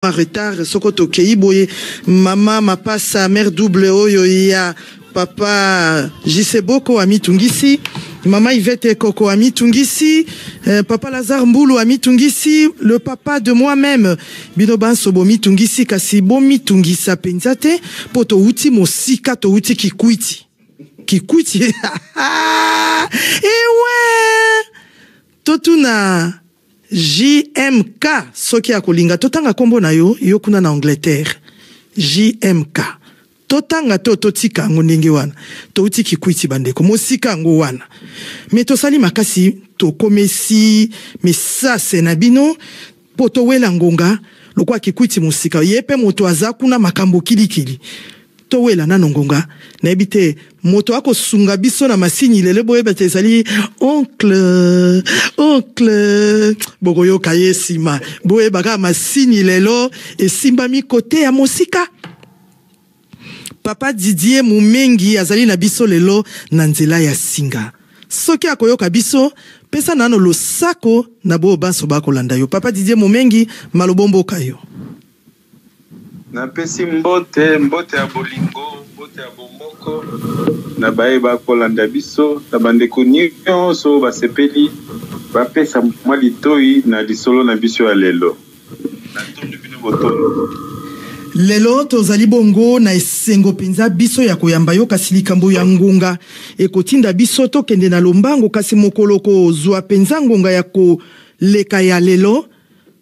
Retard soko tokei boye. Mama Mapasa, mère double oyo ya papa JC Boko amitungisi, mama Yvette Koko amitungisi, papa Lazare Mbulu amitungisi, le papa de moi-même. Bino banso bomitungisi, kasi bomitungisa penza te po touti mosika, touti Kikwiti. Kikwiti. Ewe totuna JMK soki akolinga totanga kombo na yo, yo kuna na Angleterre. JMK totanga to totika yango ndenge wana. Touti Kikwiti bandeko, mosika yango wana, me tosali makasi, tokomesi mesase na bino po towela ngonga lokwa Kikwiti mosika. Ye mpe moto aza kuna makambo kilikili, towela nano ngonga. Nayebi te moto akosunga biso na masini lelo. Boyeba te ezali oncle, oncle bokoyoka ye nsima. Boyeba kaka masini lelo esimbami kote ya mosika. Papa Didier Mumengi azali na biso lelo na nzela ya singa. Soki akoyoka biso, pesa nano losako na boyo banso bakolanda yo. Papa Didier Mumengi, malobo mboka yo. Napesi mbote, mbote ya bolingo, mbote ya bomoko na baye bakolanda biso, na bandeko nyonso basepeli bapesa mwa litoi na lisolo na biso ya lelo. Natondi bino botondi. Lelo tozali bongo na esengo mpenza biso ya koyamba yo, kasi likambo ya ngonga ekotinda biso tokende na lombango, kasi mokolo kozwa mpenza ngonga ya koleka ya lelo.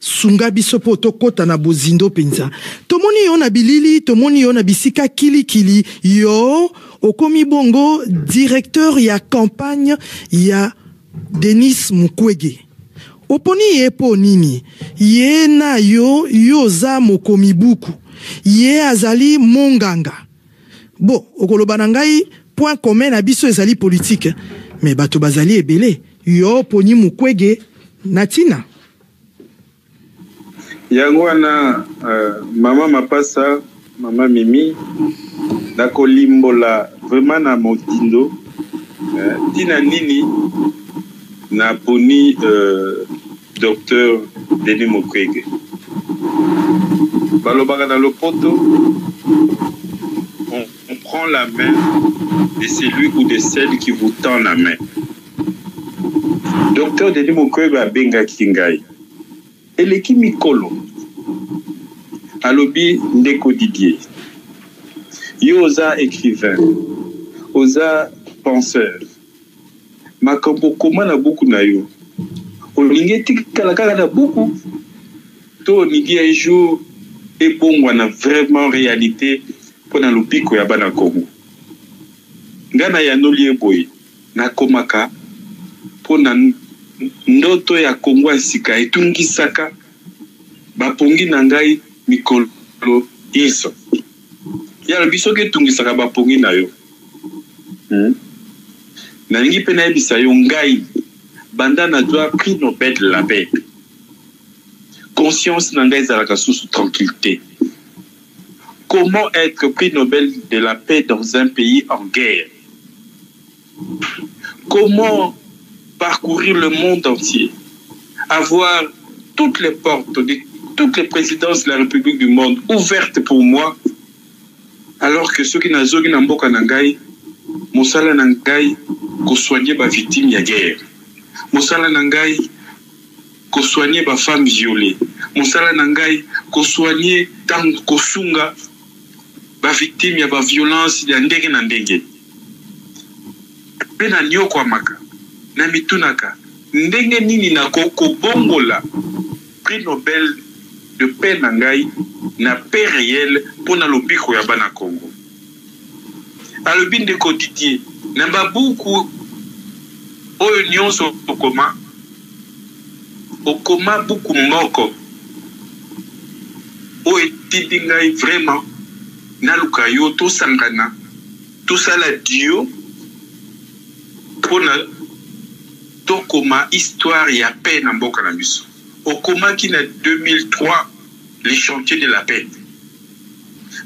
Sunga biso mpo tokɔta na bozindo mpenza. Tomoni yo na bilili, tomoni yo na bisika kilikili. Yo okomi bongo directeur ya campagne ya Denis Mukwege. Oponi ye mpo nini? Ye na yo, yo oza mokomi buku, ye azali monganga. Bo okoloba na ngai point commun na biso ezali politique, me bato bazali ebele. Yo oponi Mukwege na ntina? Yango wana, mama Mapasa, mama Mimi, nakolimbola vraiment na motindo ntina nini naponi docteur Denis Mukwege. Balobaka na lopoto: on prend la main de celui ou de celle qui vous tend la main. Docteur Denis Mukwege abengaki ngai eleki mikolo, alobi: "Ndeko Didier, yo oza écrivain, oza penseur, makambo okoma na buku na yo, olingi etikala kaka na buku to olingi un jour ebongwana vraiment réalité mpo na lobiko ya bana Kongo?" Ngai nayanoli ye boye: "Nakomaka mpo na ndoto ya Kongo ya sika etungisaka bapongi na ngai mikolo inso." Ye alobi: "Soki etungisaka bapongi na yo, Nalingi mpe nayebisa yo, ngai banda nazwa prix Nobel de la paix, conscience na ngai ezalaka susu tranquille. Comment être prix Nobel de la paix dans un pays en guerre? Comment parcourir le monde entier, avoir toutes les portes de toutes les présidences de la République du monde ouvertes pour moi, alors que soki nazongi na mboka na ngai, mosala na ngai kosoigner bavictime ya guerre, mosala na ngai kosoigner bafemme violée, mosala na ngai kosoigner ntango kosunga bavictime ya baviolence ya ndenge na ndenge, mpe naniokwamaka na mitunaka ndenge nini nakokobongola prix Nobel de paix na ngai na paix réelle mpo na lobiko ya bana Congo?" Alobi: "Ndeko Didier, na babuku oyo nyonso okoma, okoma buku moko oyo etindi ngai vraiment naluka yo, tosangana, tosala duo mpona tokoma histoire ya paix na mboka na biso. Okomaki na 2003 Les chantiers de la paix.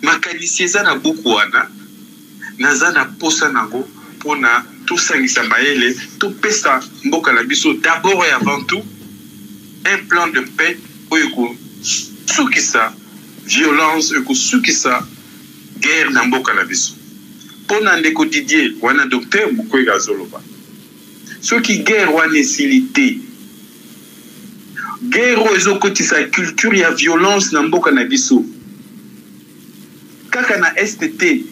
Makanisi eza na buku wana, naza na posa nango mpona tosangisa mayele, topesa mboka na biso d'abord et avant tout un plan de paix oyo ekosukisa violence, ekosukisa guerre na mboka na biso. Mpo na ndeko Didier wana, docteur Mukwege azoloba, soki guerre wana esili te, guerre oyo ezokotisa culture ya violence na mboka na biso, kaka na Est te,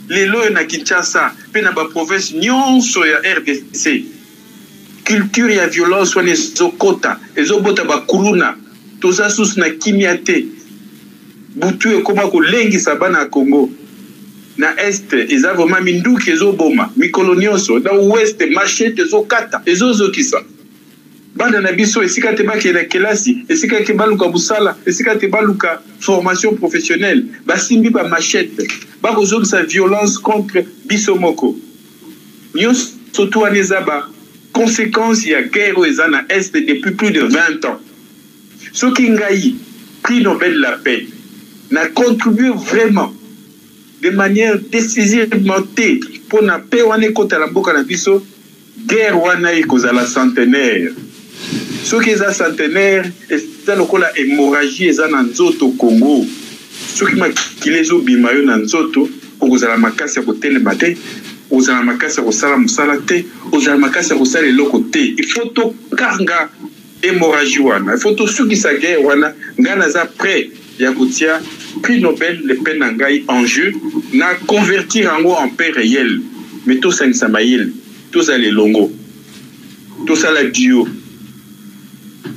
lelo oyo na Kinshasa mpe na ba province nyonso ya RDC, culture ya violence wana ezokota, ezobota bakuluna. Toza susu na kimia te. Butu ekoma kolengisa bana ya Congo. Na Est eza vraiment minduki ezoboma mikolo nyonso, na Ouest machete ezokata, ezozokisa bana na biso. Esika te bakende kelasi, esika te baluka mosala, esika te baluka formation professionnelle, basimbi ba machete, bakozongisa violence contre biso moko. Nyonso tu wana eza ba conséquence ya guerre oyo eza na Est depuis plus de 20 ans. Soki ngai prix Nobel de la paix na contribuer vraiment de manière décisivement te mpo na paix wana ekota na mboka na biso, guerre wana ekozala centenaire. Soki eza centenaire, eza lokola hémorragie eza na nzoto Congo. Soki makila ezobima yo na nzoto, okozala makasi ya kotelema te, ozala makasi ya kosala mosala te, ozala makasi ya kosala eloko te. Il faut tokanga hémorragie wana, il faut tosukisa guerre wana. Ngai naza prêt ya kotia prix Nobel de paix na ngai en jeu, na convertir yango en paix réelle. Mais tosangisa mayele, tozala elongo, tosala duo.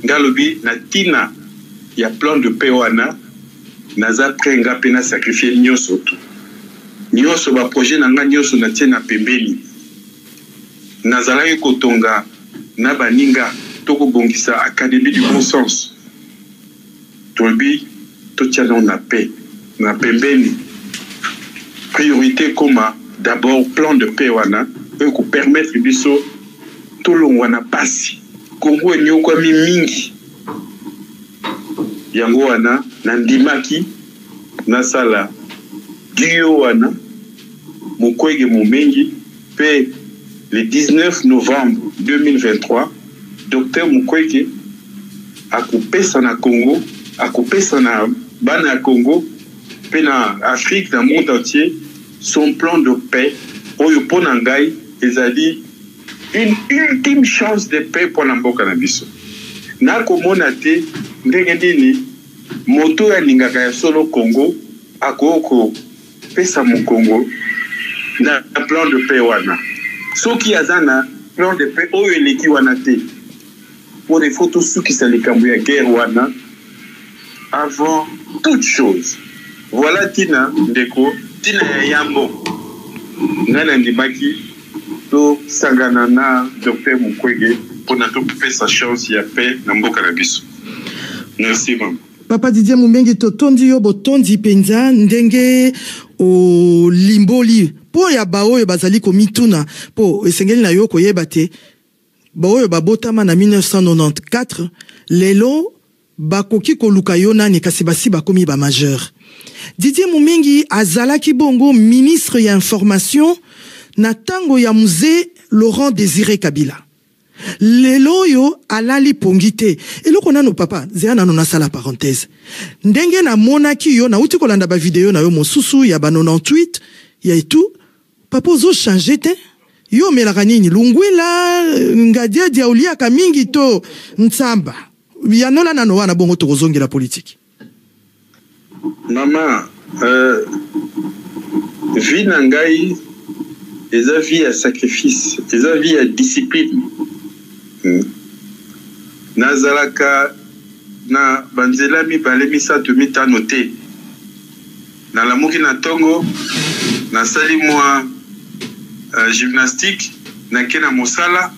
Ngai alobi na ntina ya plan de paix wana, naza prêt nga mpe na sacrifier nyonso tu, nyonso ba projet na ngai nyonso natie na pembeni. Nazalaki kotonga na baninga to kobongisa Académie du bon sens. Tolobi totia nano na paix na pembeni, priorité koma d'abord plan de paix wana oyo kopermettre biso tolongwa na pasi Kongo enyokwami mingi. Yango wana nandimaki nasala duo wana Mukwege Mumengi. Mpe le 19 novembre 2023, docteur Mukwege akopesa na Congo, akopesa na bana ya Congo mpe na Afrique, na monde entier, son plan de paix oyo mpo na ngai ezali une ultime chance de paix mpo na mboka na biso. Nakomona te ndenge nini moto oyo alingaka ya solo Congo akoki kopesa mokongo na plan de paix wana, soki aza na plan de paix oyo eleki wana te. Mpona il faut tosukisa likambo ya guerre wana avant toute chose. Voilà ntina, ndeko, ntina ya yambo ngai nandimaki tosangana na docteur Mukwege mpona topesa chance ya paix na mboka na biso. Merci, mama. Papa Didier Mumengi, totondi yo botondi mpenza ndenge olimboli mpo ya baoyo bazali komituna, mpo esengeli na yo koyeba te baoyo babotama na 1994 lelo bakoki koluka yo nani, kasi basi bakomi bamajeur. Didier Mumengi azalaki bongo ministre ya information na ntango ya Mzee Laurent Désiré Kabila. Lelo oyo alali pongi te. Eloko nano, papa, zela nano nasala parenthèse. Ndenge namonaki yo, nauti kolanda bavideo na yo mosusu ya ba 98 ya etu, papa, ozochange te. Yo omelaka nini? Lungwila, ngadiadia, oliaka mingi to ntsamba? Yanola nano wana, bongo tokozongela politike. Mama, vie na ngai eza vie ya sacrifice, eza vie ya discipline. Nazalaka na banzela mibale, misato, mitano te. Nalamuki na ntongo, nasali mwa gymnastique, nake na mosala,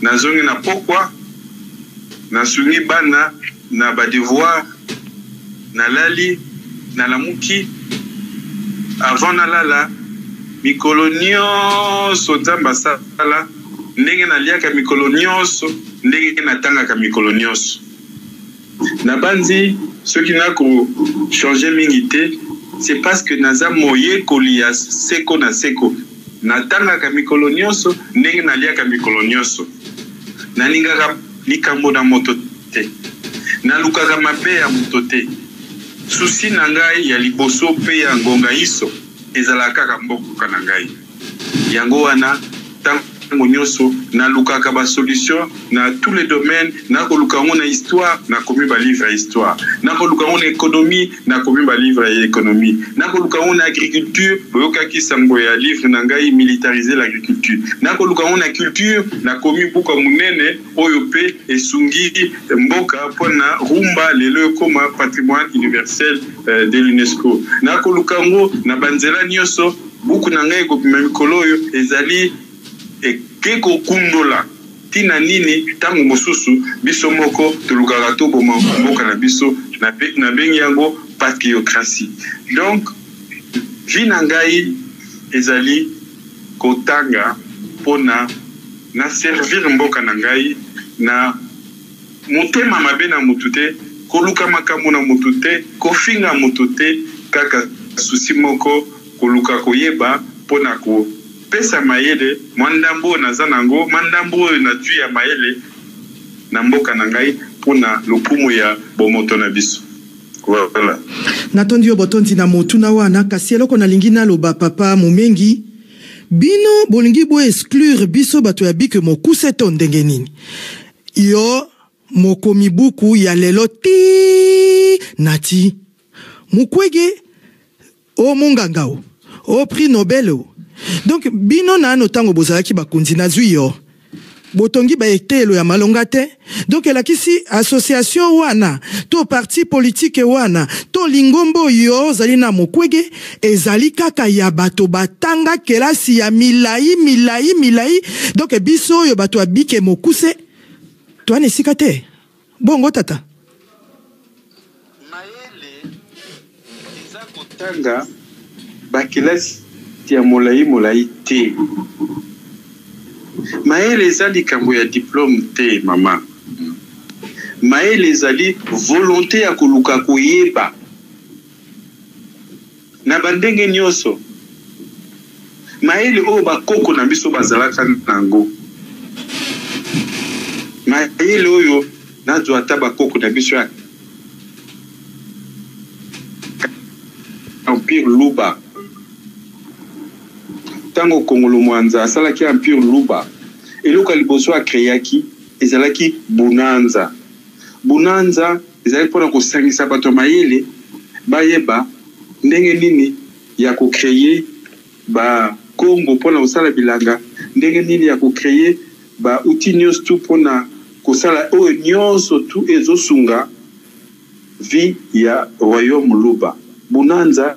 nazongi na pokwa, nasungi bana na badevoir, nalali, nalamuki. Avant nalala, mikolo nyonso Nzambe asala, ndenge naliaka mikolo nyonso, ndenge natangaka mikolo nyonso. Nabanzi soki nakochange mingi te, c'est parce que naza moyekoli ya seko na seko. Natangaka mikolo nyonso ndenge naliaka mikolo nyonso. Nalingaka likambo na moto te, nalukaka mabe ya moto te. Souci na ngai ya liboso mpe ya ngonga inso ezalaka kaka mboka na ngai. Yango wana tango nionso nalukaka ba solutions na tous les domaines, nakoluka yango na histoire, nakomi ba livres ya histoire, nakoluka yango na economie, nakomi ba livres ya economie, nakoluka yango na agriculture, boyokaki sango ya livre na ngai Militariser l'agriculture, nakoluka yango na culture, nakomi buku ya monene oyo mpe esungi mboka mpo na rumba lelo ekoma patrimoine universel de l'UNESCO. Nakoluka yango na ba nzela nionso. Buku na ngai ekobima mikolo oyo ezali eke kokundola ntina nini ntango mosusu biso moko tolukaka toboma mboka na biso, nabengi yango patriocratie. Donc vie na ngai ezali kotanga mpo na na servir mboka na ngai na motema mabe na mutu te, koluka makambo na mutu te, kofinga mutu te, kaka souci moko koluka koyeba mpo na kopesa mayele mwa ndambo oyo naza na yango, mwa ndambo oyo nazwi ya mayele na mboka na ngai mpo na lokumu ya bomoto na biso. Voilà. Natondi yo botondi na motuna wana, kasi eloko nalingi naloba papa Mumengi, bino bolingi bo exclure biso bato ya bike mokuse to ndenge nini? Yo mokomi buku ya lelo ti na ti Mukwege o monganga o o prix Nobel o donc bino nano tango bozalaki bakonzi nazui yo botongi ba eteyelo ya malonga te donc elakisi association wana to parti politique wana to lingomba oyo ozali na Mukwege ezali kaka ya bato batanga kelasi ya milayi milayi milayi donc biso oyo bato ya bike mokuse toa na esika te bongo tata. Mayele eza kotanga ba kelasi ya molayi molayi te. Mayele eza likambo ya diplome te mama. Mayele ezali volonte ya koluka koyeba na ba ndenge nionso. Mayele oyo ba koko na biso bazalaka nango. Mayele oyo nazwa ata ba koko na biso ya Empire Luba. Tango Kongolo Mwanza asalaki Empire Luba, eloko ya liboso a creaki ezalaki Bunanza. Bunanza ezalaki pona kosangisa bato ya mayele bayeba ndenge nini ya ko creer ba Kongo pona kosala bilanga, ndenge nini ya ko creer ba outils nionso tout pona kosala oyo nionso tout ezosunga vie ya royaume Luba. Bunanza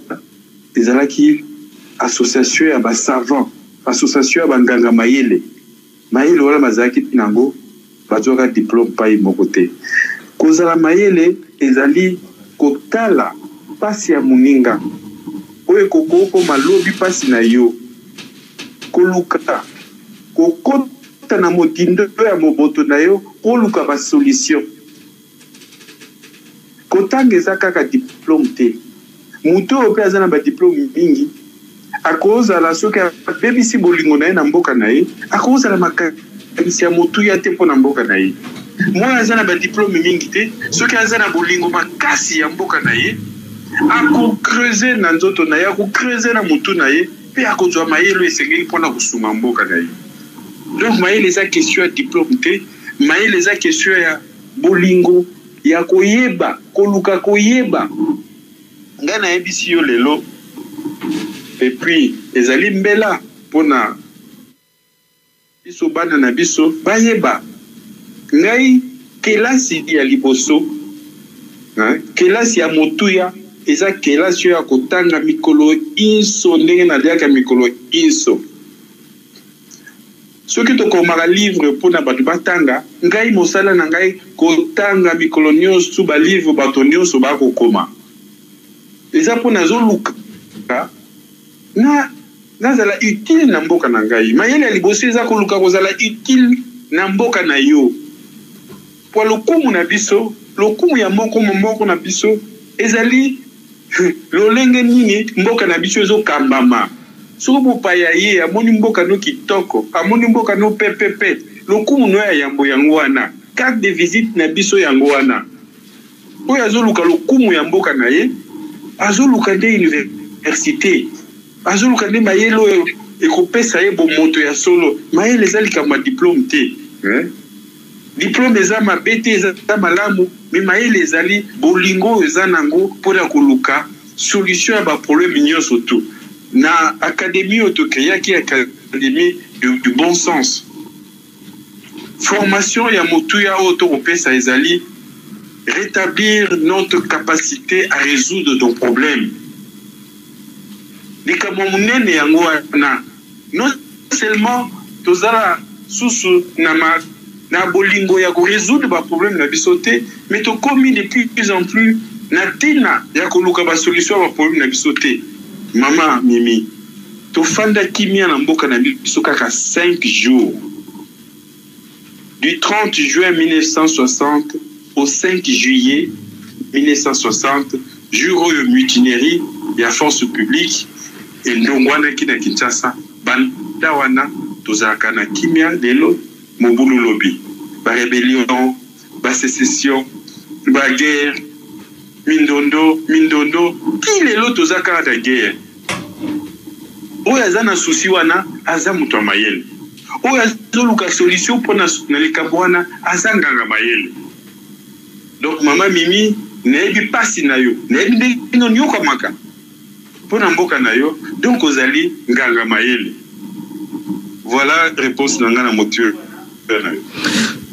ezalaki association ya ba savants, association ya ba nganga mayele. Mayele wana bazalaki nango, bazuaka diplome payi moko te. Kozala mayele ezali kotala pasi ya moninga oyo ekokokoma lobi pasi na yo. Koluka kokota na modindo ya moboto na yo oluka ba solution. Kotanga eza kaka diplome te. Moto oyo pe aza na ba diplome mingi akozala soki abebisi bolingo na ye na mboka na ye, akozala makanisi ya motuya te mpo na mboka na ye. Mwana aza na ba diplome mingi te, soki aza na bolingo makasi ya mboka na ye, ako creuser na nzoto na ye, ako creuser na mutu na ye pe akozwa mayele oyo esengeli mpo na kosunga mboka na ye. Donc mayele eza question ya diplome te, mayele eza question ya bolingo ya koyeba, koluka koyeba. Ngai nayebisi yo lelo, et puis ezali mbela pona biso bana na biso bayeba. Ngai kelasi ya liboso, hein, kelasi ya motuya eza kelasi oyo ya kotanga mikolo inso ndenge naliaka mikolo inso. Soki tokomaka livre mpo na bato batanga, ngai mosala na ngai kotanga mikolo nionso ba livre bato nionso bakokoma. Eza mpo nazoluka na nazala utile na mboka na ngai. Mayele ya liboso eza koluka kozala utile na mboka na yo. Mpo lokumu na biso, lokumu ya moko moko na biso ezali Lolenge nini mboka na biso ezo kambama? Soki mopaya aye amoni mboka no kitoko, amoni mboka no pepepe, lokumu no ya yambo yango wana, carte de visite na biso yango wana. Oyo azoluka lokumu ya mboka na ye, azoluka nde universite, azoluka nde mayele oyo ekopesa ye bomoto ya solo. Mayele eza likambo ya diplome te. Diplome eza mabe te, eza malamu, mais mayele ezali bolingo oyo eza nango mpo na koluka solution ya ba problème nyonso tout. Na academie oyo to creaki, academie du bon sens, formation ya motuya oyo tokopesa ezali rétablir notre capacité à résoudre nos problèmes. Likambo monene yango wana, non seulement tozala susu na ma, na bolingo ya ko résoudre ba problème na biso te, mais tokomi de plus en plus na ntina ya koluka ba solution ya ba problème na biso te. Mama Mimi, tofanda kimia na mboka na biso kaka 5 jours, du 30 juin 1960 au 5 juillet 1960, jour oyo mutinerie ya force publique endongwanaki na Kinshasa. Banda wana tozalaka na kimia, lelo mobulu, lobi ba rébellion, ba sécession, ba guerre, mindondo mindondo, ti lelo toza kaka na guerre. Oyo aza na souci wana aza moto ya mayele, oyo azoluka solution mpona na likambo wana aza nganga mayele. Donc mama Mimi, nayebi mpasi na yo, nayebi ndenge onyokamaka mpona mboka na yo, donc ozali nganga mayele. Voilà réponse na ngai na motuna na yo.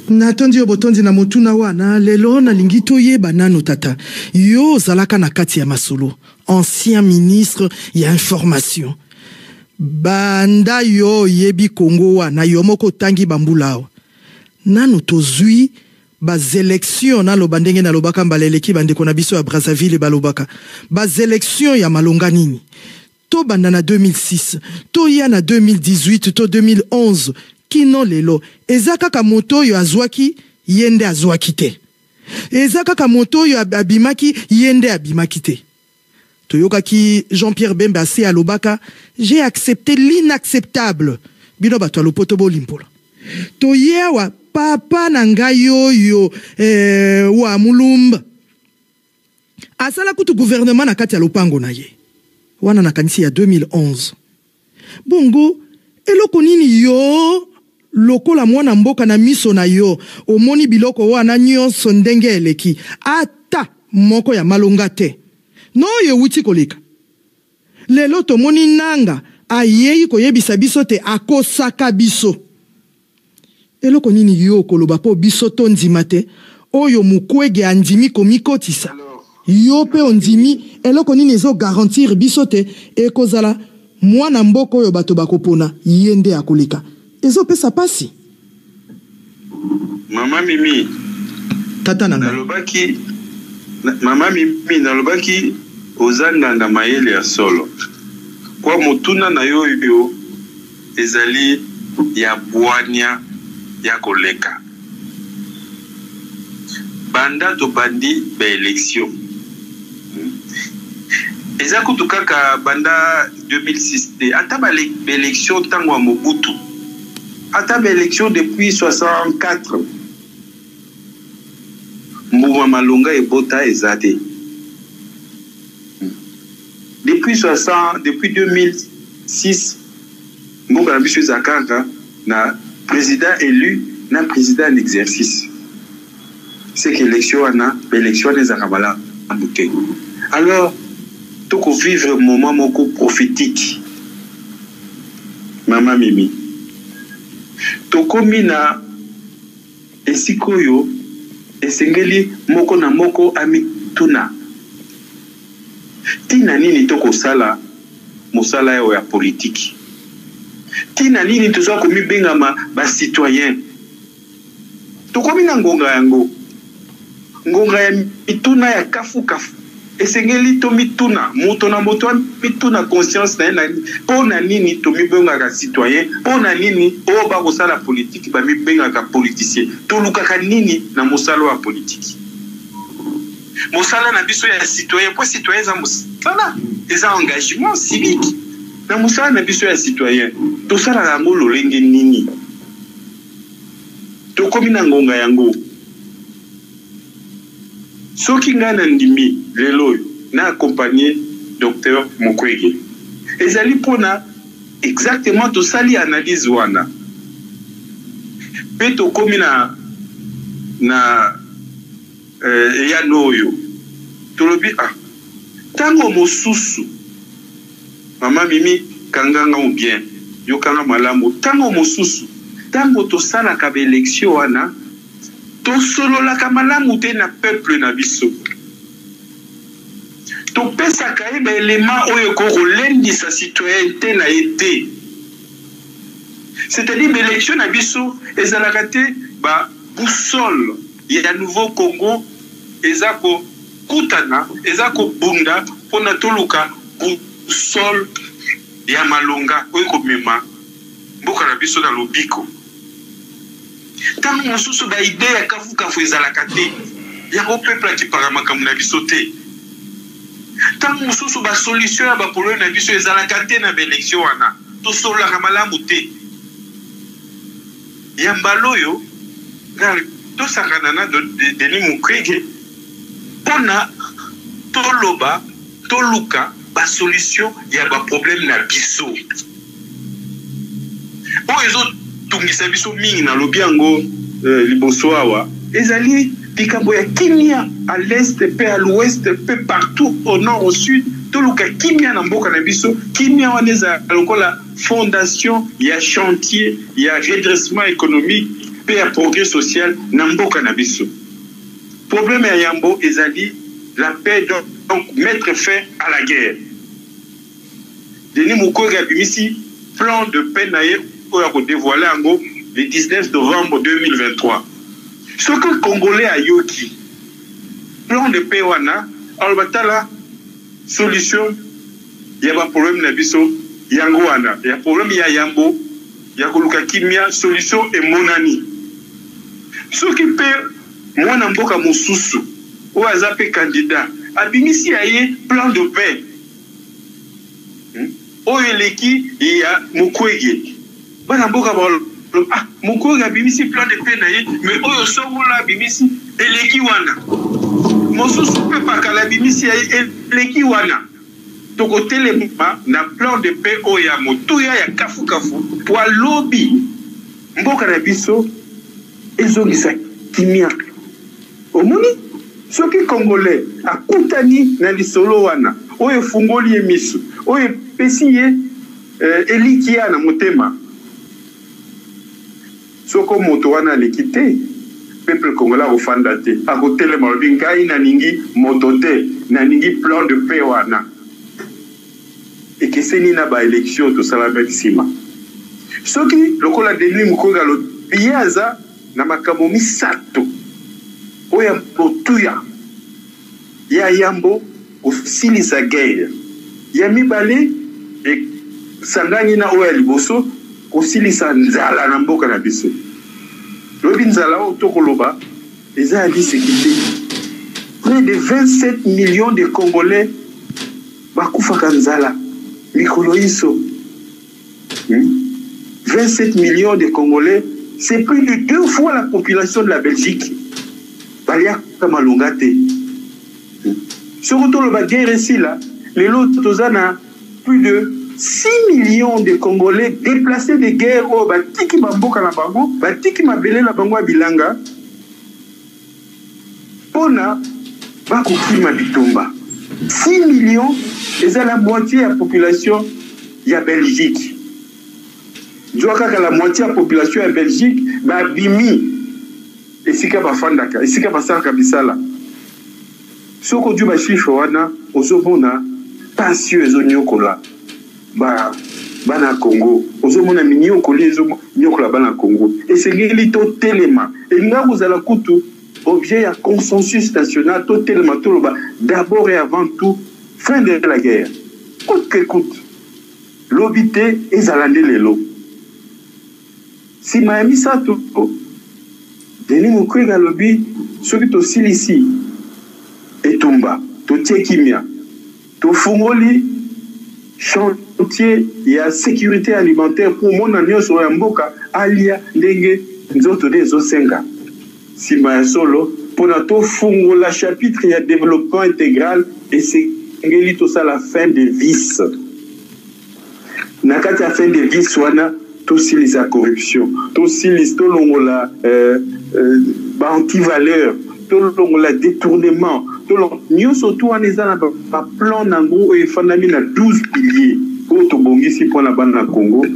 Natondi yo botondi na motuna wana. Lelo nalingi toyeba nano, tata, yo ozalaka na kati ya masolo, ancien ministre ya information. Banda yo oyebi Kongo wana, yo moko otangi bambula awa, nanu tozwi baélection, naloba ndenge nalobaka mbala eleki, bandeko na biso ya Brazzaville balobaka baélection ya malonga nini? Tobanda na 2006, toya na 2018 to 2011, kino lelo eza kaka moto oyo azwaki ye nde azwaki te, eza kaka moto oyo abimaki ye nde abimaki te. Toyokaki Jean-Pierre Bemba ase alobaka: "J'ai accepté l'inacceptable." Bino bato ya lopoto bolimpola. Toye awa, papa na ngai oyo wa Mulumba asala kutu gouvernement na kati ya lopango na ye wana, nakanisi ya 2011. Bongo eloko nini yo lokola mwana mboka, na miso na yo omoni biloko wana nyonso ndenge eleki, ata moko ya malonga te na oyo ewuti koleka? Lelo tomoni Nanga ayei koyebisa biso te akosaka biso. Eloko nini yo okoloba mpo biso tondima te oyo Mukwege andimi komikotisa, yo mpe ondimi? Eloko nini ezogarantir biso te ekozala mwana mboka oyo bato bakopona ye nde akoleka? Ezopesa pasi. Mama Mimi. Tata na ngai. Nalobaki, mama Mimi, nalobaki oza nganga mayele ya solo. Kwa motuna na yo oyo ezali ya bwania ya koleka. Banda tobandi baélection, eza kutu kaka banda 2006 te, ata baélection ntango ya Mobutu, ata baélection depuis 64, mbuma malonga ebota eza te. Depuis 60, depuis 2006, mboka na biso eza kaka na président élu na président en exercice. C'est que élection wana, baélection wana ezalaka malamu te. Alors tokovivre moment moko prophétique, mama Mimi. Tokomi na esika oyo esengeli moko na moko amituna: ntina nini tokosala mosala oyo ya politiki? Ntina nini toza komibengama bacitoyen? Tokomi na ngonga yango, ngonga ya mituna ya kafukafu. Esengeli tomituna, moto na moto amituna conscience na ye: mpo na nini tomibengaka citoyen? Mpo na nini oyo bakosala politiki bamibengaka politicien? Tolukaka nini na mosala ya politiki, mosala na biso ya citoyen? Mpo citoyen eza mosala, eza engagement civique. Na mosala na biso ya citoyen, tosalaka yango lolenge nini? Tokomi na ngonga yango. Soki ngai nandimi lelo oyo na accompagner Docteur Mukwege, ezali pona exactement tosali analyse wana pe tokomi na na eyano oyo tolobi ah tango mosusu mama Mimi kanga nga ou bien yoka nga malamu tango mosusu tango tosalaka ba election wana Tosololaka malamu te na peuple na biso. Topesaka ye ba elements oyo ekoki kolendisa citoyennete na ye te. C'est-à-dire ba elections na biso ezalaka te ba boussole ya nouveau Congo eza kokutana, eza kobunda pona toluka boussole ya malonga oyo ekomema mboka na biso na lobiko. Tango mosusu ba idees ya kafu kafu ezalaka te, yango peuple akipaka makambo na biso te. Tango mosusu ba solutions ya ba problèmes na biso ezalaka te na ba elections wana, tosololaka malamu te. Ya mbala oyo tosangana na Denis Mukwege pona toloba, toluka ba solutions ya ba problèmes na biso. Oyo ezo tungisa biso mingi, nalobi yango liboso awa, ezali likambo ya kimia à l'est pe à l'ouest pe partout au nord au sud. Toluka kimia na mboka na biso. Kimia wana ezala lokola fondation ya chantier ya redressement economique pe ya progrès social na mboka na biso. Problème ya yambo ezali la paix, donc mettre fin à la guerre. Denis Mukwege abimisi plan de paix na ye oyo ako devoiler yango le 19 novembre 2023. Soki Congolais ayoki plan de paix wana, aloba tala solution ya ba problèmes na biso yango wana, ya problème ya yambo ya koluka kimia, solution emonani. Soki pe mwana mboka mosusu oyo aza pe candidat abimisi ya ye plan de paix, Oyo eleki ya Mukwege. Bana mboka ba loba ah Mukwege abimisi plan de paix na ye mais oyo Songolo abimisi eleki wana. Mosusu pe Pakala abimisi ya ye eleki wana. Toko telema na plan de paix oyo ya motuya ya kafu kafu pua lobi mboka na biso ezongisa kimia. Omoni? Soki Congolais akutani na lisolo wana oyo efungoli ye miso, oyo epesi ye elikia na motema, soko moto wana aleki te, peuple congolais akofanda te, akotelema alobi ngai nalingi moto te, nalingi plan de paix wana. Ekeseni na ba elections tosalamaki sima. Soki lokola Denis Mukwege alobi ye aza na makambo misato oyo ya motuya, ya yambo kosilisa guerre, ya mibale esangani na oyo ya liboso kosilisa nzala na mboka na biso. Lobi nzala oyo tokoloba eza ya liseki te. Près de 27 millions de Congolais bakufaka nzala mikolo inso. 27 millions de Congolais, c'est plus de deux fois la population de la Belgique. Baliaka malonga te. Soki toloba guerre esila, lelo toza na plus de 6 millions de Congolais déplacés de guerre oyo batiki ba mboka na bango, batiki mabele na bango ya bilanga pona bakokima bitumba. 6 millions eza la moitié ya population ya Belgique. Zwa kaka la moitié ya population ya Belgique babimi esika bafandaka, esika basalaka misala. Soki ozwi ba chiffres wana, ozomona pasi oyo ezonyokola ba bana Congo, ozomona minyokoli ezonyokola bana Congo. Esengeli totelema, elingaka kozala kutu objet ya consensus national, totelema toloba d'abord et avant tout fin de la guerre, coûte que coûte. Lobi te, ezala nde lelo. Sima ya misato, Denis Mukwege alobi soki tosilisi etumba, totie kimia, tofungoli chantier ya securite alimentaire mpo mona nionso ya mboka alia ndenge nzoto nde ezosenga. Sima ya solo, Pona tofungola chapitre ya developpement integral, esengeli tosala fin de vice. Na kati ya fin de vice wana, tosilisa corruption, tosilisa, tolongola ba antivaleur, tolongola detournement, nyonso tu wana eza na ba plan nango oyo efandami na 12 piliers oyo tobongisi mpona bana Congo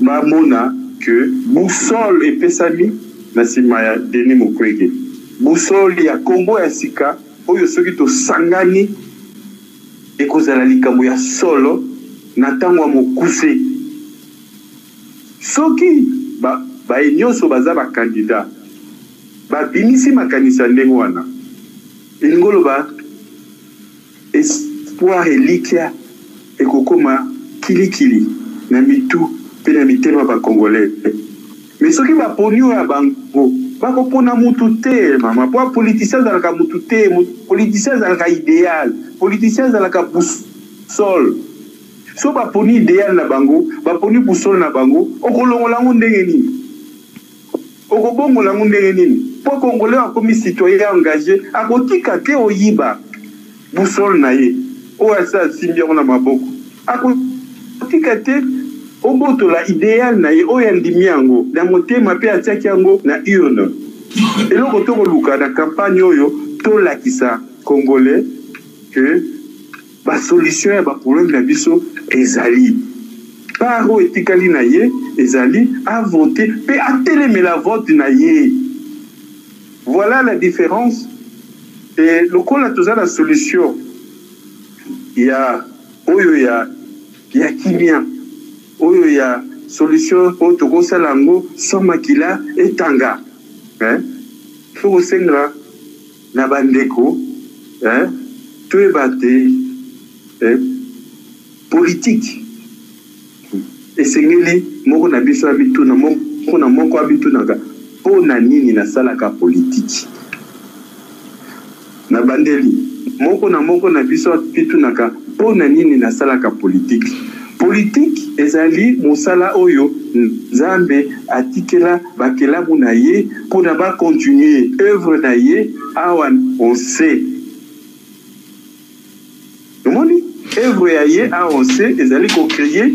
bamona que boussole epesami na sima ya Denis Mukwege, boussole ya Congo ya sika oyo soki tosangani ekozala likambo ya solo na ntango ya mokuse. Soki baye nyonso baza ba candidat babimisi makanisi ya ndenge wana, elingi oloba espoir, elikya ekokoma kilikili na mitu pe na mitema ba Congolais. Mais soki baponi oyo ya bango, bakopona mutu te mama, po politicien azalaka mutu te, politicien azalaka ideal, politicien azalaka boussole. So baponi ideal na bango, baponi boussole na bango, okolongola yango ndenge nini? Okobongola yango ndenge nini? Po Congolais akomi citoyen engagé, akotika te oyiba boussole na ye oyo asi asimbi yango na maboko. Akotika te obotola ideal na ye oyo andimi yango na motema pe atiaki yango na urne. Eloko tokoluka na campagne oyo, tolakisa Congolais que ba solution ya ba problème na biso ezali. Part oyo etikali na ye ezali a voter pe atelemela vote na ye. Voilà la différence. Et lokola toza na solution ya oyo ya kimia, oyo ya solution oyo tokosala yango sans makila etanga, hein? Faut kosenga na bandeko, hein? Toyeba te, hein? Politique esengeli moko na biso amituna, moko na moko amitunaka mpo na nini nasalaka politiki. Na bandeli, moko na moko na biso amitunaka mpo na nini nasalaka politiki. Politiki ezali mosala oyo Nzambe atikela bakelamu na ye mpo na ba continuer œuvre na ye awa on sait. Omoni œuvre ya ye awa on sait ezali ko créer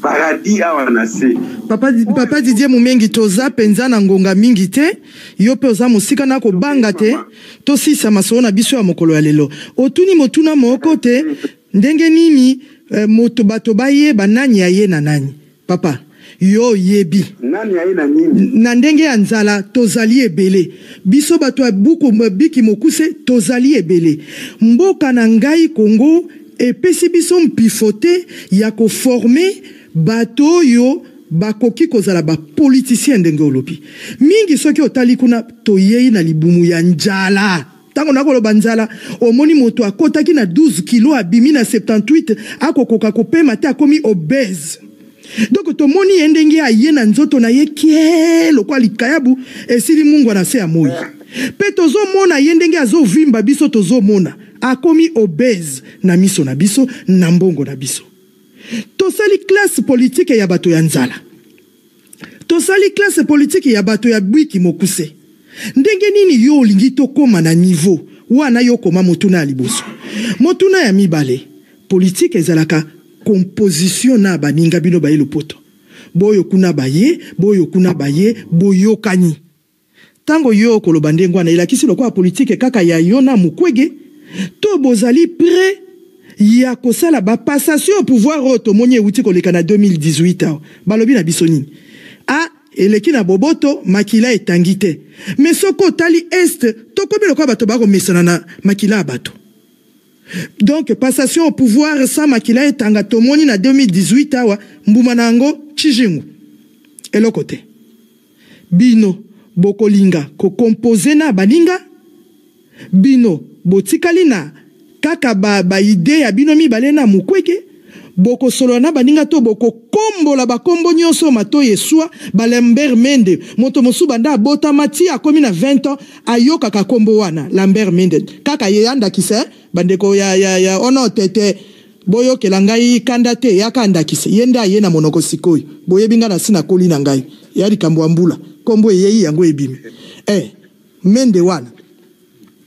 paradis awa na se. Papa Didier Mumengi, toza penza na ngonga mingi te, yo pe oza mosika na kobanga te, tosisa masolo na biso ya mokolo ya lelo. Otuni motuna moko te, ndenge nini moto bato bayeba nani ya ye na nani? Papa, yo yebi. Nani ya ye na nini? Na ndenge ya nzala tozali ebele. Biso bato ya buku biki mokuse tozali ebele. Mboka na ngai Congo epesi biso mpifo te ya koformer bato oyo bakoki kozala ba politicien ndenge olobi. Mingi soki otali kuna toyei na libumu ya njala. Tango nakoloba nzala, omoni moto akotaki na 12 kilo abimi na 78, akokoka kopema te, akomi obèse. Donc tomoni ye ndenge aye na nzoto na ye kie lokola likayabu esili mungwa na se ya moi. Pe tozomona ye ndenge azovimba biso, tozomona akomi obèse na miso na biso, na mbongo na biso. Tosali classe politique ya bato ya nzala. Tosali classe politique ya bato ya bwiki mokuse. Ndenge nini yo olingi tokóma na niveau wana? Yo koma motuna ya liboso. Motuna ya mibale, politique ezalaka composition na baninga bino baye lopoto. Boyo kuna baye, boyo kuna baye, boyokani. Tango yo koloba ndenge wana elakisi lokola politique kaka ya yo na Mukwege, to bozali prêt ya kosala ba passation au pouvoir oyo tomoni euti koleka na 2018 awa. Balobi na biso nini? A eleki na boboto, makila etangi te. Mais soko otali est, tokomi lokola bato bakomesana na makila ya bato. Donc passation au pouvoir sans makila etanga tomoni na 2018 awa, mbuma na yango tshijingu. Eloko te. Bino bokolinga kokompoze na baninga, bino botikali na kaka ba idée ya bino mibale na Mukwege, bokosolola na baninga to bokokombola bakombo nyonso matoyi eswa ba Lambert Mende. Moto mosusu banda abotama ti akomi na 20 ans ayokaka kombo wana Lambert Mende. Kaka ye andakisa, bandeko ya ono tete boyokela ngai kanda te, yaka andakisa ye nde aye na monoko sikoyo. Boyebi nga na si nakoli na ngai ya likambo ya mbula kombo eyei yango ebimi. Mende wana.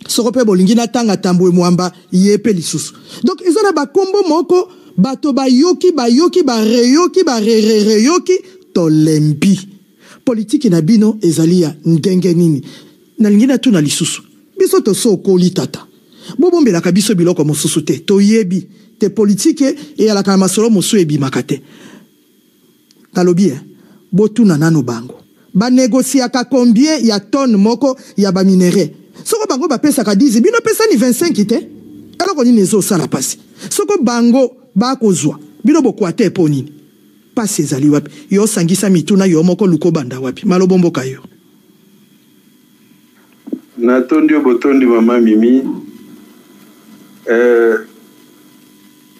Soko mpe bolingi natanga Tambwe Mwamba, ye mpe lisusu. Donc eza na bakombo moko bato bayoki, bayoki, bareyoki, barerereyoki, tolembi. Politiki na bino ezali ya ndenge nini? Nalingi natuna lisusu, biso tosokoli tata, bobombelaka biso biloko mosusu te? Toyebi te politiki eyalaka na masolo mosusu ebimaka te. Nalobi eh, botuna nanu bango ba negociaka combien ya tonne moko ya ba minerais? Soko bango bapesaka 10, bino pesani 25 te? Eloko nini ezosala pasi? Soko bango bakozwa, bino bokwa te po nini? Pasi ezali wapi? Yo sangisa mituna yo moko, luka obanda wapi? Malobo mboka yo. Natondi yo botondi mama Mimi.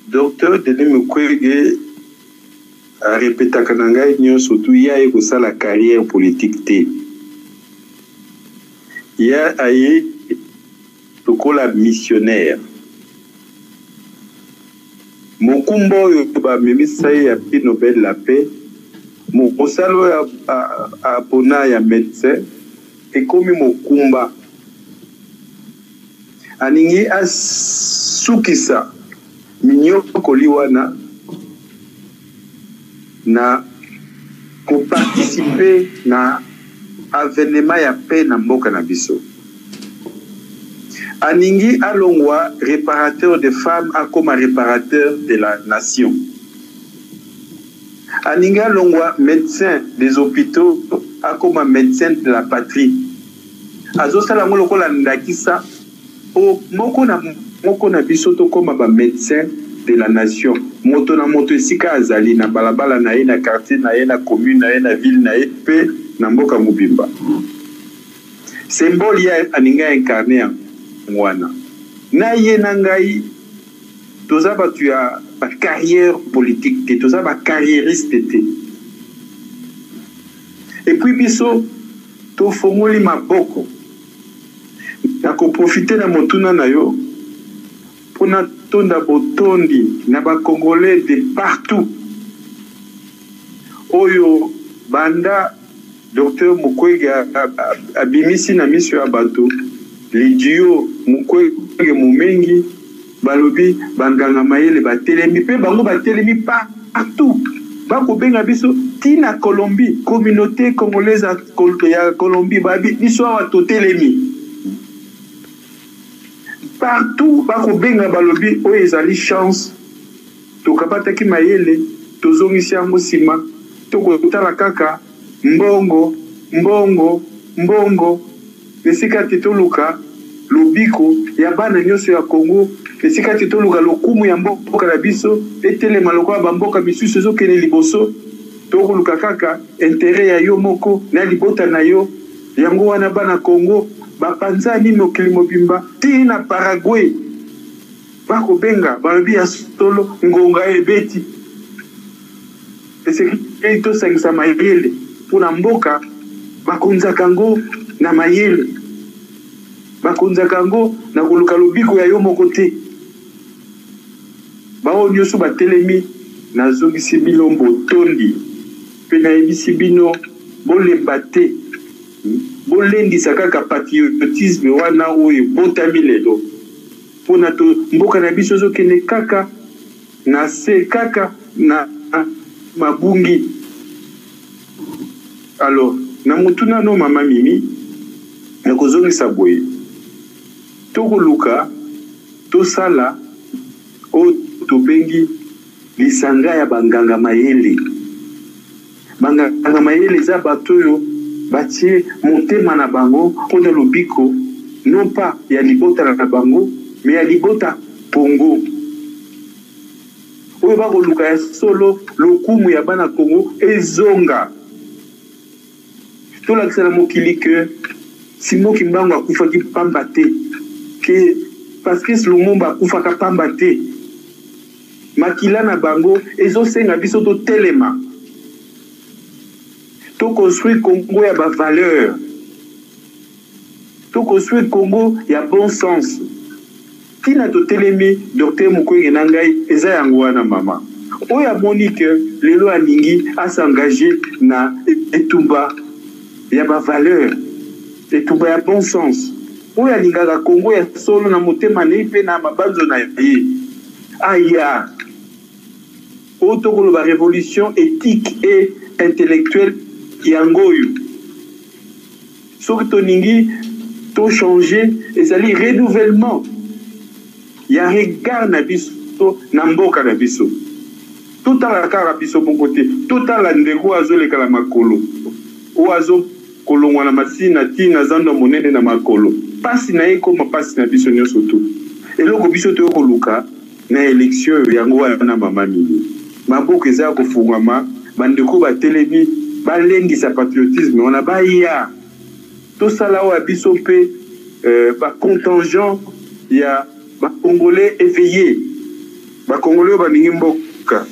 Docteur Denis Mukwege a repetaka na ngai nionso tout ye aye kosala carrière politique te. Ye aye lokola missionnaire. Mokumba oyo bamemisa ye ya prix Nobel la paix, mosala oyo apona ya medecin ekomi mokumba. Alingi asukisa minyokoli wana na ko participer na avenement ya paix na mboka na biso. Alingi alongwa reparateur de femmes akoma reparateur de la nation. Alingi alongwa medecin des hopitaux akoma medecin de la patrie. Azosala yango lokola ndakisa po moko na moko na biso tokoma ba medecins de la nation, moto na moto esika azali, na balabala na ye, na quartier na ye, na commune na ye, na ville na ye pe na mboka mobimba. Symbole ye alingi a incarner yango wana. Na ye na ngai toza batu ya ba carrière politique te, toza ba carrieristes te. Et puis biso Tofongoli maboko. Nako profiter na motuna na yo mpo natonda botondi na ba Congolais de partout oyo banda Docteur Mukwege abimisi na miso ya bato le duo Mukwege-Mumengi, balobi ba nganga mayele batelemi mpe bango batelemi partout ba kobenga biso ti na Colombie, communaute congolaise ya Colombie babi biso awa totelemi partout ba kobenga balobi oyo ezali chance tokabataki mayele tozongisi yango sima tokotala kaka mbongo mbongo mbongo. Esika te toluka lobiko ya bana nionso ya Congo, esika te toluka lokumu ya mboka na biso etelema lokola ba mboka misusu ezo kende liboso, tokoluka kaka interet ya yo moko na libota na yo. Yango wana bana Congo ba panzani mokili mobimba ti na Paraguay ba kobenga balobi ya solo ngonga ebeti. Esengeli tosangisa mayele mpo na mboka, bakonzaka yango na mayele, bakonzaka yango na koluka lobiko ya yo moko te. Baoyo nyonso batelemi, nazongisi bino botondi mpe nayebisi bino, bolemba te, bolendisa kaka patriotisme wana oyo ebotami lelo mpo na mboka na biso ezokende kaka Na se kaka na mabungi. Alors na motuna no mama Mimi, nakozongisa boye, tokoluka tosala oyo tobengi lisanga ya ba nganga mayele. Ba nganga mayele eza bato oyo batie motema na bango pona lobiko non pas ya libota na bango mais ya libota Congo. Oyo bakoluka ya solo lokumu ya bana Congo ezonga. Tolakisa na mokili que Simon Kimbangu akufaki pamba te, que Patrice Lumumba akufaka pamba te. Makila na bango ezo senga biso to telema to construire Congo ya ba valeurs, to construire Congo ya bon sens. Tina totelemi Docteur Mukwege na ngai eza yango wana mama. Oyo amoni que lelo alingi a s'engager na etumba ya ba valeurs, etumba ya bon sens. Oyo alingaka Congo ya solo na motema na ye mpe na mabanzo na ye aya. Oyo tokoloba revolution ethique et intellectuelle yango oyo. Soki tolingi to changer, ezali renouvellement ya regard na biso na mboka na biso. Totala kaka biso moko te, totala ndeko oyo azoleka na makolo, oyo azo kolongwa na Masina tii na zando ya monene na makolo. Pasi na ye ekoma pasi na biso nionso tout. Eloko biso toye koluka na election oyo yango wana mama Mimi. Maboko eza ya kofungwama, ba ndeko batelemi balendisa patriotisme wana baya tosala oyo ya biso mpe ba contingent ya ba congolais eveilles, ba congolais oyo balingi mboka.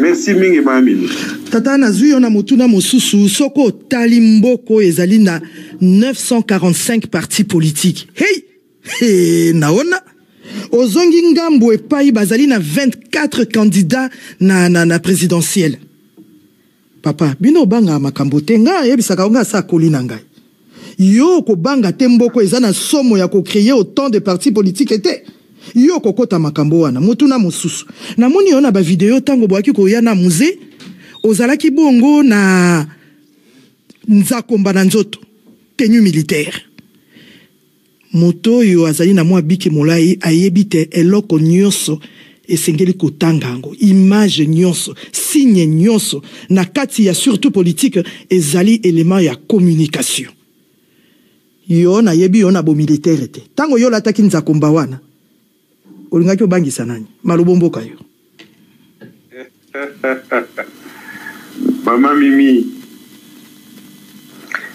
Merci mingi ma Mimi. Tata nazwi yo na motuna mosusu, soki otali mboka oyo ezali na 945 partis politiques, hey! Hey, naona ozongi ngambo epai bazali na 24 candidats na présidentielle. Papa, bino obangaka makambo te, ngai ayebisaka yo ngai asa akoli na ngai. Yo okobanga te mboko eza na somo ya ko créer autant de partis politiques te. Yo okokota makambo wana. Motuna mosusu, namoni yo na ba video tango boyaki koya na musée, ozalaki bongo na nzakomba na nzoto, tenue militaire. Moto oyo azali na mwa biki molai ayebi te eloko nyonso esengeli kotanga yango, image nyonso, signe nyonso na kati ya surtout politique ezali element ya communication. Yo nayebi yo na bo militaire te. Tango yo olataki nzakomba wana, olingaki obangisa nani? Malobo mboka yo. Mama Mimi,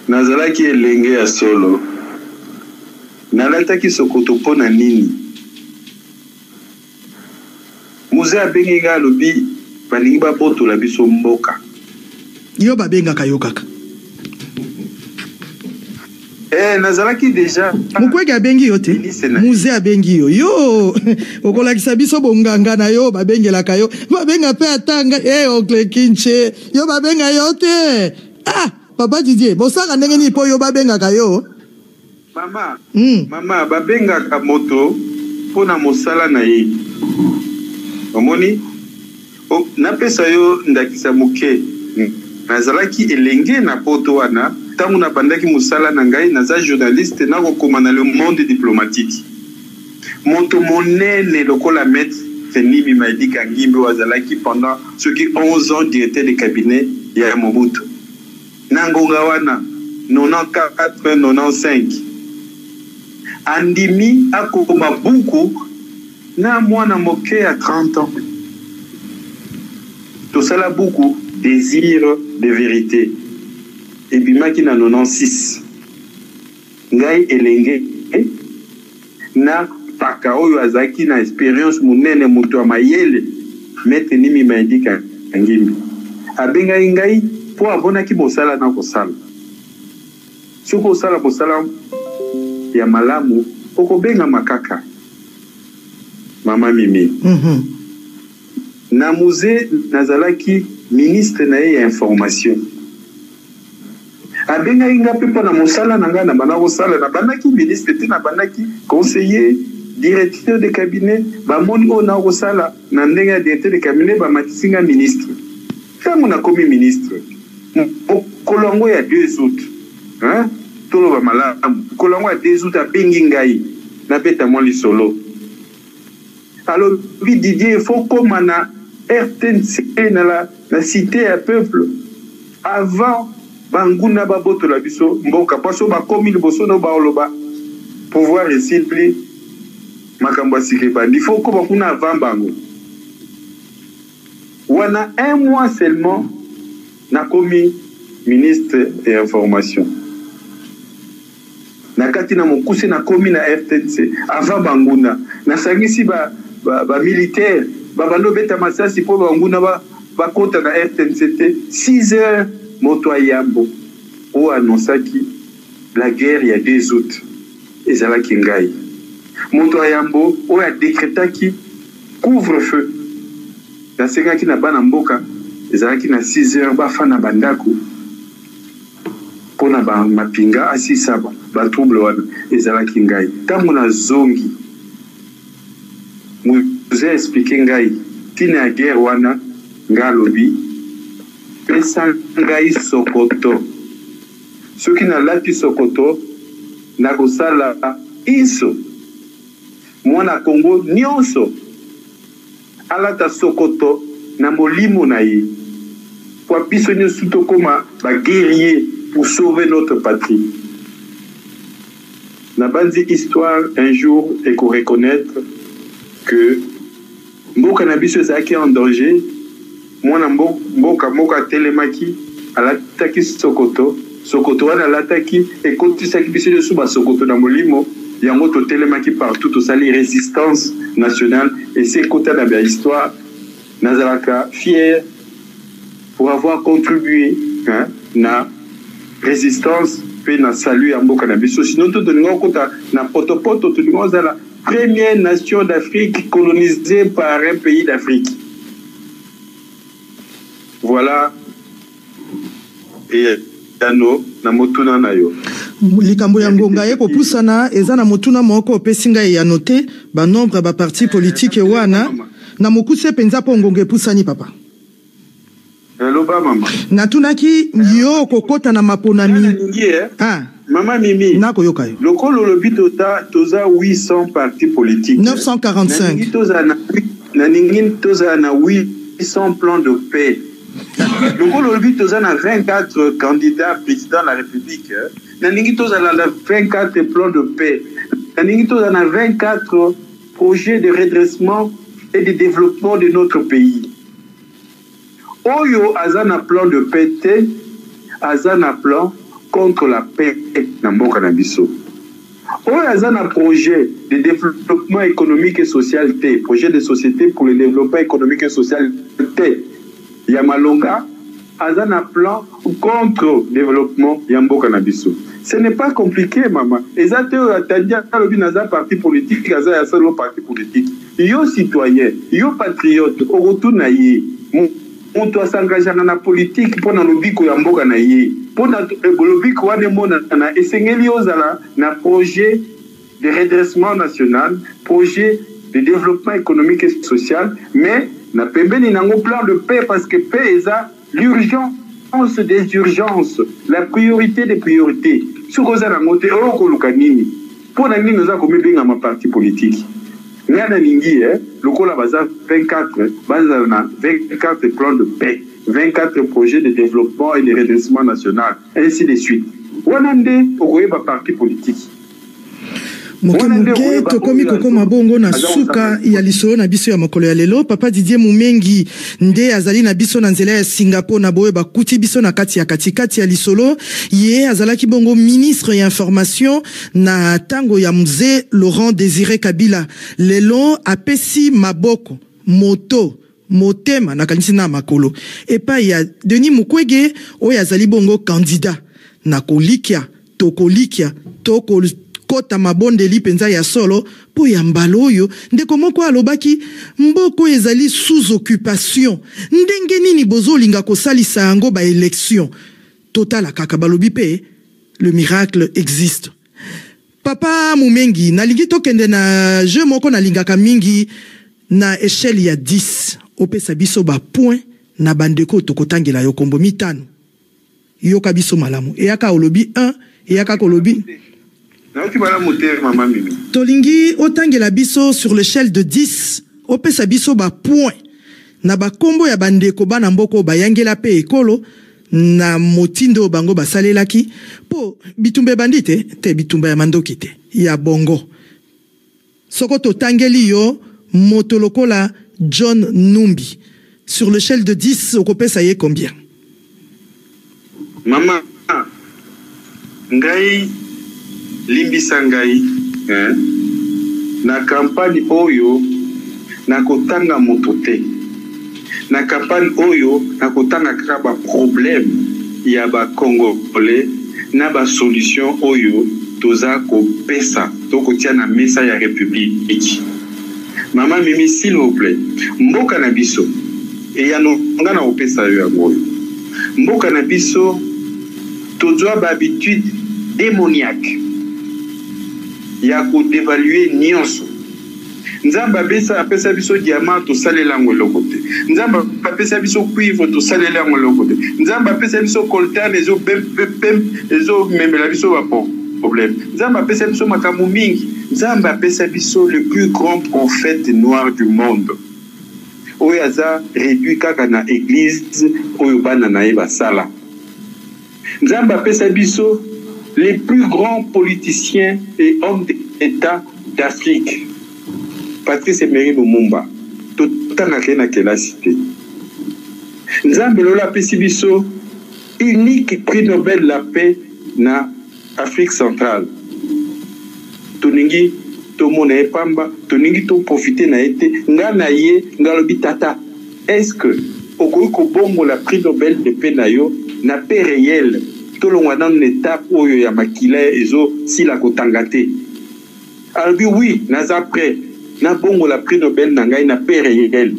nazalaki elenge ya solo. Nalataki sokoto mpo na nini? Muze abengi ngai alobi balingi babotola biso mboka. Yo babengaka yo kaka. Eh, nazalaki deja. Mukwege abengi yo te. Muze abengi yo. Yo okolakisa biso bonganga na yo babengelaka yo. Babenga pe atanga eh oncle Kinche. Yo babenga yo te. Ah, papa Didier, bosaka ndenge nini po yo babengaka yo? Mama, mama babengaka moto mpo na mosala na ye. Omoni? Napesa yo ndakisa moke. Nazalaki elenge na poto wana ntango nabandaki mosala na ngai, naza journaliste, nakokoma na Le Monde diplomatique. Moto monene lokola Maitre Nimi Maidika Ngimbi oyo azalaki pendant soki 11 ans directeur de cabinet ya Mobutu. Na ngonga wana, 94, 95, andimi akoma buku na mwana moke ya 30 ans. Tosala buku Desir de verite, ebimaki na 96. Ngai elenge na mpaka oyo azalaki na experience monene, moto ya mayele, Maitre Nimi Maidika Ngimbi, abengaki ngai mpo amonaki mosala nakosala. Soki osala mosala ya malamu, okobengama kaka Mama Mimi. Na Mzee, nazalaki ministre na ye ya information. Abengaki nga mpe mpo na mosala na ngai nabanda kosala. Nabandaki ministre te, nabandaki conseiller, directeur de cabinet. Bamoni oyo nakosala na ndenge ya directeur de cabinet, bamatisi nga ministre. Tango nakomi ministre, mokolo yango ya 2 aout, hein, toloba malamu, mokolo yango ya 2 aout abengi ngai nabeta mwa lisolo. Alobi Didier il faut okoma na rtnc na la na cite ya peuple avant banguna babotola biso mboka po soki bakomi liboso no baoloba pouvoir esili makambo ya sika ebandi il faut okoma kuna avant bango wana un mois seulement nakomi ministre ya information. Na kati na mokuse nakomi na rtnc avant banguna. Nasangisi ba ba militaires babandi obeta masasi po banguna ba bakota na rtnc te. 6 heures moto ya yambo oyo annoncaki la guerre ya 2 aout ezalaki ngai. Moto ya yambo oyo a decretaki couvre feu nasengaki na bana mboka ezalaki na 6 heures bafanda ba ndako pona. ba mapinga asisa ba trouble wana ezalaki ngai. Ntango nazongi, Mzee explique ngai ntina ya guerre wana, ngai alobi pesa ngai sokoto, soki nalati sokoto nakosala inso mwana Congo nionso alata sokoto na molimo na ye po biso nionso tokoma ba guerriers pour sauver notre patrie. Nabanzi histoire un jour eko reconnaitre que mboka na biso ezalaki en danger, mwana mboka moko atelemaki alataki sokoto, sokoto wana alataki ekotisaki biso nionso ba sokoto na molimo, yango totelemaki partout tosali resistance nationale esi ekota na ba histoire, nazalaka fier pour avoir contribue hein, na resistance pe na salut ya mboka na biso, sinon to tolinga kokota na potopoto, tolinga kozala première nation d'Afrique colonisée par un pays d'Afrique. Voilà eyano na motuna na yo. Likambo ya ngonga ye kopusana eza na motuna moko opesi ngai eyano te, ba nombre ya ba parti politique wana na mokuse mpenza mpo ngonga epusani papa. Loba mama. Natunaki yo okokota na maponami. Nalingi eh. Ah. Mama Mimi. Nakoyoka yo. Lokola olobi toza toza 800 partis politiques. 945. Nalingi tozala na nalingi tozala na 800 plans de paix. Lokola olobi toza na 24 candidats président de la République. Nalingi tozala na 24 plans de paix. Nalingi tozala na 24 projets de redressement et de développement de notre pays. Oyo aza na plan de paix te, aza na plan contre la paix na mboka na biso. Oyo aza na projet de développement économique et social te, projet de société pour le développement économique et social te ya malonga, aza na plan contre développement ya mboka na biso. Ce n'est pas compliqué mama. Eza te oyo atandi alobi naza parti politique, aza ya solo parti politique. Yo citoyen, yo patriote okotuna ye mutu a s'engageaka na politique pona lobiko ya mboka na ye, pona lobiko wana emonana esengeli ozala na projet de redressement national, projet de développement économique et social, mais na pembeni nango plan de paix parce que paix eza l'urgence des urgences, la priorité des priorités. Soki oza nango te okoluka nini? Pona nini oza komibengama parti politique? Ngai nalingi eh, lokola baza 24 bazala na 24 plans de paix, 24 projets de développement et de redressement national, ainsi de suite. Wana nde okoyeba parti politique. Moke moke tokomi kokoma bongo na suka ya lisolo na biso ya mokolo ya lelo. Papa Didier Mumengi nde azali na biso na nzela ya Singapour na boye bakuti biso na kati ya katikati ya lisolo. Ye azalaki bongo ministre ya information na tango ya Mzee Laurent Desire Kabila. Lelo apesi maboko moto motema nakanisi na makolo epai ya Denis Mukwege oyo azali bongo candidat na kolikia tokolikia tokokota mabondeli mpenza ya solo mpo ya mbala oyo. Ndeko moko alobaki mboka oyo ezali sous occupation, ndenge nini bozolinga kosalisa yango ba election? Totala kaka, balobi mpe le miracle existe. Papa Mumengi, nalingi tokende na jeu moko nalingaka mingi na echelle ya 10. Opesa biso ba point na bandeko tokotangela yo kombo mitano. Yoka biso malamu. Eyaka olobi 1, eyaka kolobi. Nayoki malamu te mama Mimi. Tolingi otangela biso sur l'échelle de 10, opesa biso ba point na ba kombo ya bandeko bana mboko bayangela pe ekolo na motindo oyo bango basalelaki po bitumba ebandi te te bitumba ya mandoki te ya bongo. Soko totangeli yo moto lokola John Numbi sur l'échelle de 10 okopesa ye combien? Mama ngai limbisa ngai hein? Na campagne oyo nakotanga moto te, na campagne oyo nakotanga kaka ba problème ya ba congolais na ba solution oyo toza kopesa to kotia na mesa ya republique. Mama Mimi s'il vous plaît, mboka na biso eyano nga na kopesa yo yango oyo, mboka na biso Tozwa ba habitude demoniaque ya ko devaluer nionso. Nzambe apesa apesa biso diamant tosalela yango eloko te. Nzambe apesa biso cuivre tosalela yango eloko te. Nzambe apesa biso coltan ezo ezo memela biso ba problème. Nzambe apesa biso makambo mingi. Nzambe apesa biso le plus grand prophète noir du monde. Oyo aza reduit kaka na eglise oyo bana na ye basala. Nzambe apesa biso les plus grands politiciens et hommes d'Etat d'Afrique. Patrice Emery Lumumba totangaka ye na kelasi te. Nzambe lola apesi biso unique prix Nobel la paix na Afrique centrale. Tolingi tomona ye pamba, tolingi to profiter na ye te. Nga na ye, nga alobi tata, est-ce que okoki kobongola prix Nobel de paix na yo na paix reelle? Tolongwa nanu na etape oyo ya makila ezo sila kotanga te. Alobi oui, naza pret nabongola prix Nobel na ngai na paix reelle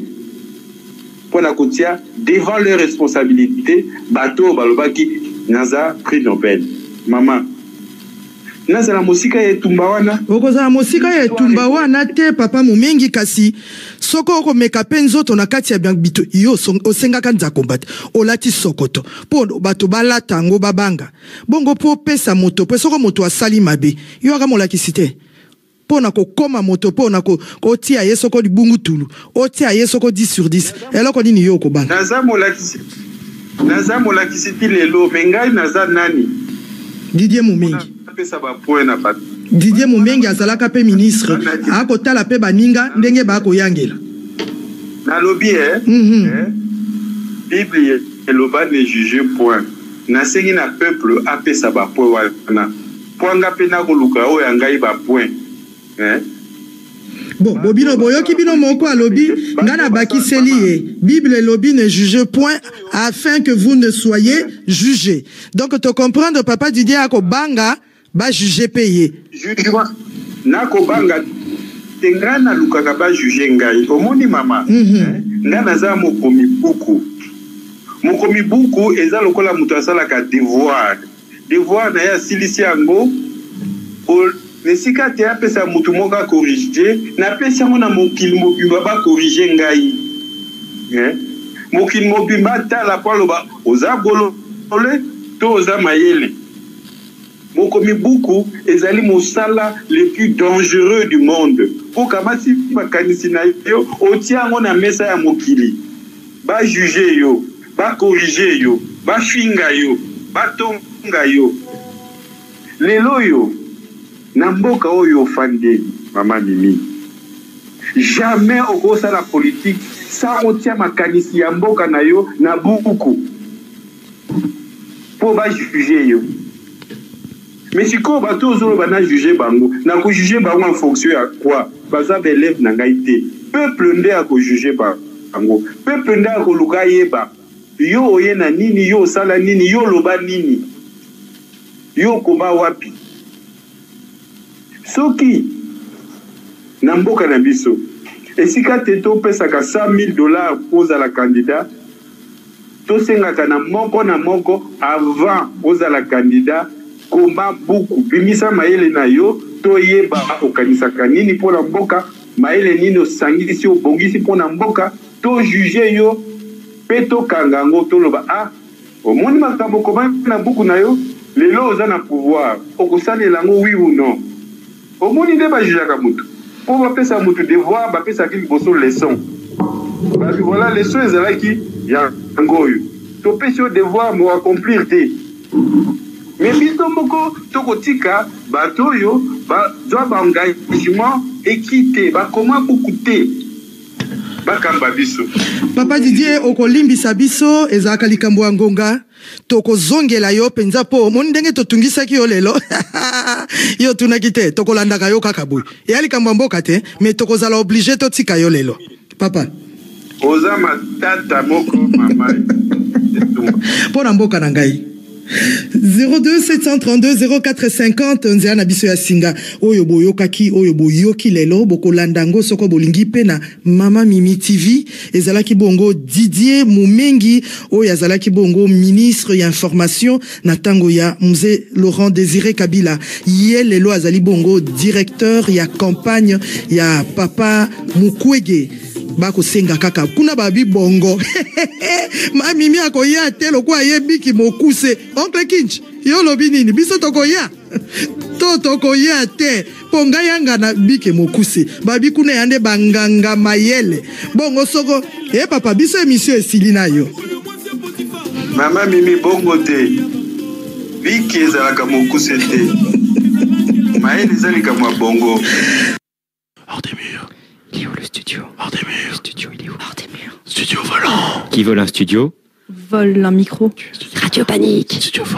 mpo na kotia devant leur responsabilite bato oyo balobaki naza prix Nobel. Mama, nazala mosika ya etumba wana? Okozala mosika ya etumba wana te, papa Mumengi, kasi soko okomeka mpe nzoto na kati ya bito, yo osengaka nzakomba te, olati sokoto mpo bato balata yango babanga bongo mpo opesa moto, mpo soko moto asali mabe, yo aka molakisi te mpo na kokoma moto, mpo na kotia ye soko libungutulu, otia ye soko 10 sur 10, eloko nini yo okobanga? Naza molakisi, naza molakisi ti lelo, me ngai naza nani? Didier Mumengi. Apesa ba point na bato. Didier Mumengi azalaka pe ministre, akotala pe baninga ndenge bakoyangela. Nalobi eh, eh, Bible eloba ne juge point. Nasengi na peuple apesa ba point wana. Po nga pe nakoluka oyo ya ngai ba point eh. Bon, bobino boyoki bino moko alobi nga na bakiseli ye Bible elobi ne jugez point afin que vous ne soyez jugés. Donc to comprendre papa Didier ako banga ba juger pe ye. Jugement nako banga te nga nalukaka ba juger ngai omoni mama nga naza mokomi buku mokomi buku eza lokola moto asalaka devoir Devoir na ye asilisi yango na esika te apesa mutu moko a corriger, napesi yango na mokili mobimba ba corriger ngai. Eh? Mokili mobimba atala po aloba oza bolole to oza mayele. Bokomi buku ezali mosala le plus dangereux du monde. Po okamati makanisi na yo otia yango na mesa ya mokili. Ba juger yo, ba corriger yo, ba finga yo, ba tonga yo. Lelo oyo na mboka oyo ofandeli mama Mimi, jamais okosala politique sans otia makanisi ya mboka na yo na buku po ba juger yo. Mais sikoyo bato ozoloba na juger bango, na ko juger bango en fonction ya quoi? Baza ba elèves na ngai te. Peuple nde ako juger bango. Peuple nde akoluka ayeba yo oye na nini, yo osala nini, yo oloba nini, yo okoma wapi. Soki na mboka na biso esika te topesaka 100 000 dollars mpo ozala candidat, Tosengaka na moko na moko avant ozala candidat koma buku bimisa mayele na yo toyeba okanisaka nini mpo na mboka, mayele nini osangisi obongisi mpo na mboka to juger yo mpe tokanga yango toloba ah omoni makambo okoma na buku na yo lelo oza na pouvoir okosalela yango oui ou non. Omoni nde ba jugeaka mutu po ba pesa mutu devoir ba pesaki liboso leçon babi voilà leçon ezalaki yango oyo topesi yo devoir mais o accomplir te mais biso moko toko tika bato oyo ba zwa ba engagement écrit te ba koma buku te bakamba biso. Papa Didier okolimbisa biso ezalaka likambo ya ngonga. Tokozongela yo penza po omoni ndenge totungisaki yo lelo. Yo otunaki te, tokolandaka yo kaka boye. Eya likambo ya mboka te, mais tokozala oblige totika yo lelo. Papa. Oza matata moko mama. Mpo na mboka na ngai. 02 732 0450 nzela na biso ya singa oyo boyokaki oyo boyoki lelo bokolanda yango soko bolingi mpe na Mama Mimi TV. Ezalaki bongo Didier Mumengi oyo azalaki bongo ministre ya information na tango ya Mzee Laurent Désiré Kabila. Ye lelo azali bongo directeur ya campagne ya Papa Mukwege. Bakosenga kaka kuna babi bongo ma Mimi akoya te lokola ayebiki mokuse. Oncle Kinch, yo olobi nini? Biso tokoya to tokoya te mpo ngai yanga na bike mokuse babi kuna ya nde banganga mayele bongo soko e papa biso emission esili na yo. Mama Mimi bongo te, biki ezalaka mokuse te, mayele eza likambo ya bongo. Hors des murs. Il est où le studio? Hors des murs. Le studio, il est où? Hors des murs. Studio volant. Qui vole un studio? Vole un micro. Studio. Radio Panique. Studio volant.